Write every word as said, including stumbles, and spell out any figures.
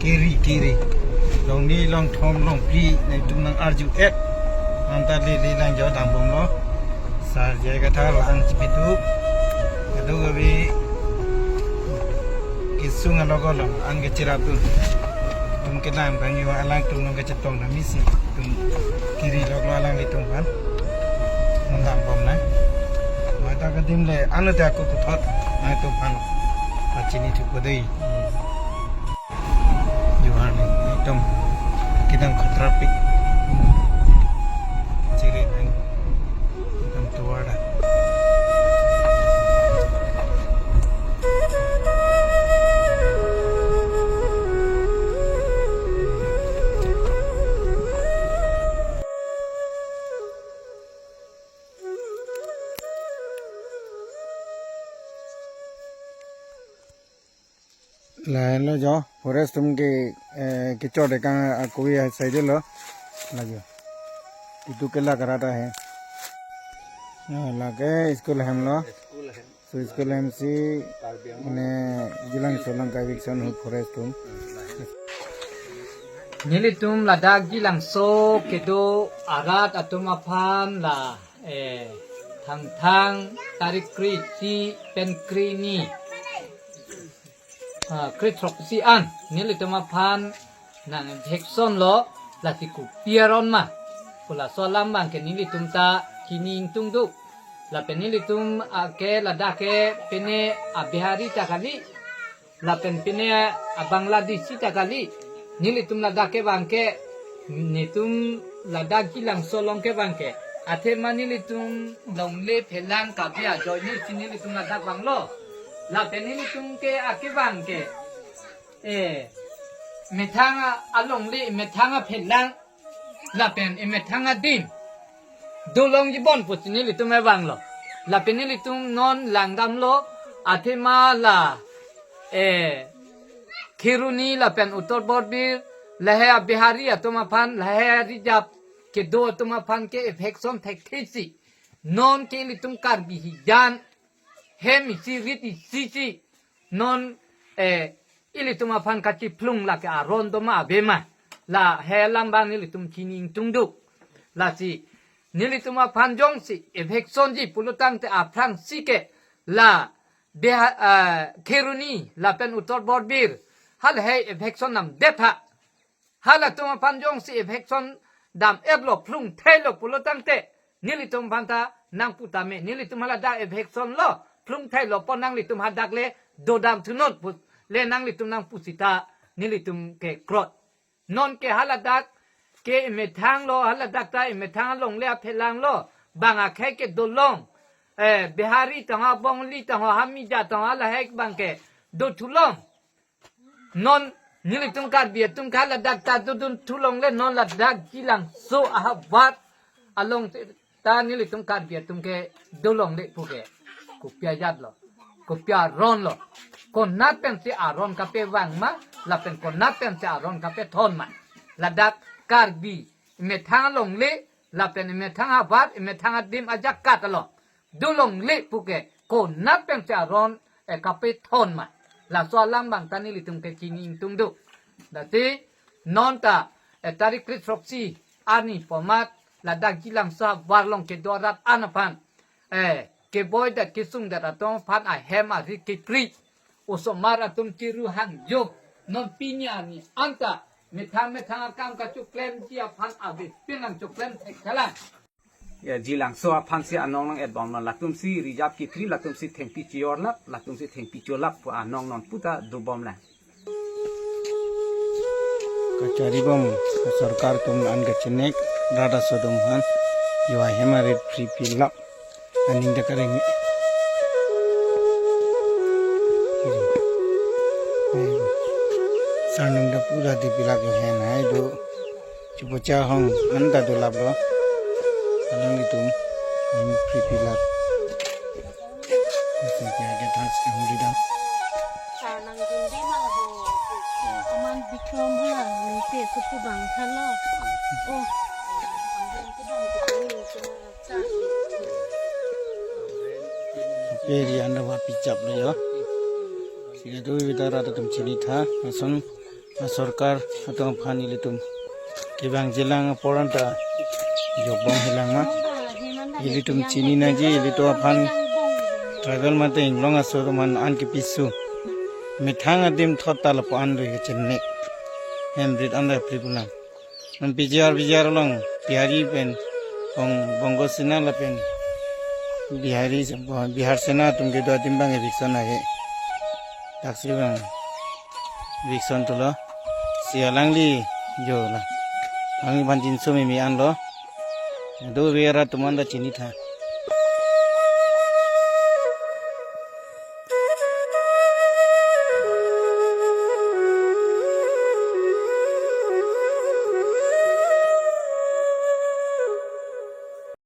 Kiri, kiri. Longni, longthom, longphli, nangtum nang-arju-et. Anta lele lang jo dambomlo. Sar jai kathar lang chipitu. Kadokave kesung along along, an kachirapdun. Tum kedam kangyu alangtum nang kachetong na misi. Tum kiri loklo alanglitum aphan. Nang dambom na. Mata kadim le, anu te aku puthot. Nangtum aphan pachini thupo dei. Juar ni, ekdom kedam khatra pik. Chere nang, ekdom tovar dak. Lahenlo jo, forest atum ke, eh, kechor dekang akui asai delo. Lagi. Itu ke lak rat ahe. Ya, lake school ahem lo. School ahem. So school ahem si Karbi Anglong. Mane Jilangso along ke eviction hu forest atum. Nelitum ladak Jilangso kedo arat atum aphan la, eh, Thangthang tarik kre-isi pen kre-ini, ah, kre-throksi an nelitum aphan nang eviction lo, lasi kopi aron ma pu laso alam abang ke nelitum ta chini ingtungduk. Lapen nelitum, ah, ke ladak ke pine a-Bihari ta kali, lapen pine a-Bangladeshi ta kali. Nelitum ladak ke abang ke, netum ladak Jilangso along ke abang ke, athema nelitum longle phelang kabe ajoine si nelitum ladak vanglo. Lapen nelitum ke ake abang ke, eh, methang a-, alongle, methang aphelang, lapen emethang adim dolongji bon pusi nelitum vanglo. Lapen nelitum non langdamlo, athema la, eh, Kheroni lapen Uttar Borbil, lahei a-Bihari atum aphan, lahei a-reserve kedo atum aphan ke eviction thekthe si. Non ke ilitum Karbi hijan, hem isi rit isi si. Non, eh, ilitum aphan kachiphlung lake aron do ma ave ma. Lahei alam abang nelitum chini ingtungduk. Lasi nelitum aphan jongsi evictionji pulotangte aphrangsi ke la Biha-, eh, Kheroni lapen Uttar Borbil, halahei eviction namdet tha. Halatum aphan jongsi eviction dam-etlo, phlungtheilo pulotangte, nelitum aphan ta nangpu tame, nelitum haladak eviction lo, phlungtheilo pon nanglitum hadak le dodam thunon pu, le nanglitum nangpu sita nelitum ke krot. Non ke haladak ke emethang lo, haladak ta emethang alongle aphelang lo, bang akhei ke dolong, eh, Bihari tangho, Bongali tangho, Hamija tangho, lahei abang ke dothulong. Non nelitum Karbi atum ke haladak ta dodun thulongle, non ladak Jilangso ahavar along ta nelitum Karbi atum ke dolongle pu ke kopi ajat lo, kopi aron lo, konat pensi aron kapevang ma, lapen konat pensi aron kapethon ma. Ladak Karbi emethang alongle, lapen emethang ahavar, emethang adim ajakat lo dolongle pu ke konat pensi aron, eh, kapethon ma. Laso alam abang ta nelitum ke chini ingtungduk. Lasi non ta, eh, tarik kre-throksi arni pu amat ladak Jilangso ahavar along kedo arat an aphan, eh, keboi det kesung det atum aphan ahem ari kekri, osomar atum chiru hangjo. Non pini arni anta methang methang akam kachoklemji aphan ave pinang choklem thek kalang. Ya, Jilangso aphansi anong nang-etbomlo, latumsi reserve kekri, latumsi thengpi chiorlap, latumsi thengpi cholap pu anong non puta dobomlang. Kacharibom, sorkar atum an kachenek, rada sodom han, yo ahem arit free pi lap, aning ta kareng. Sarnung ta pura di pilak yo hen hai do. Chupocha hong anta dolaplo. Alanglitum, hmm, free pi lap. Asa kya kya thas ke hori dam. Sarnung jinde ma ho. Aman Bikram ha, ningke supu bang thalo. Oh. Peri anda wa pichap lo yo. Sika tu kita rata tum chini tha, lason Asorkar atum aphan ilitum kevangjilang apor anta jokbom helang ma. Ilitum chini nangji, ilitum aphan tribal mate inglong aso atum aphan an kepiso. Methang adim thot ta lapu an ri kechennek. Hem rit an da pri pulang. Nang P G R, P G R along Bihari pen, Bong-, Bongo Sena lapen Bihari, Bihar Sena atum kedo adim abang eviction ahe. Daksi abang eviction thulo. Si alangli jo la. Alangli aphan jinso mimi anlo. Do vera atum anta chinitha.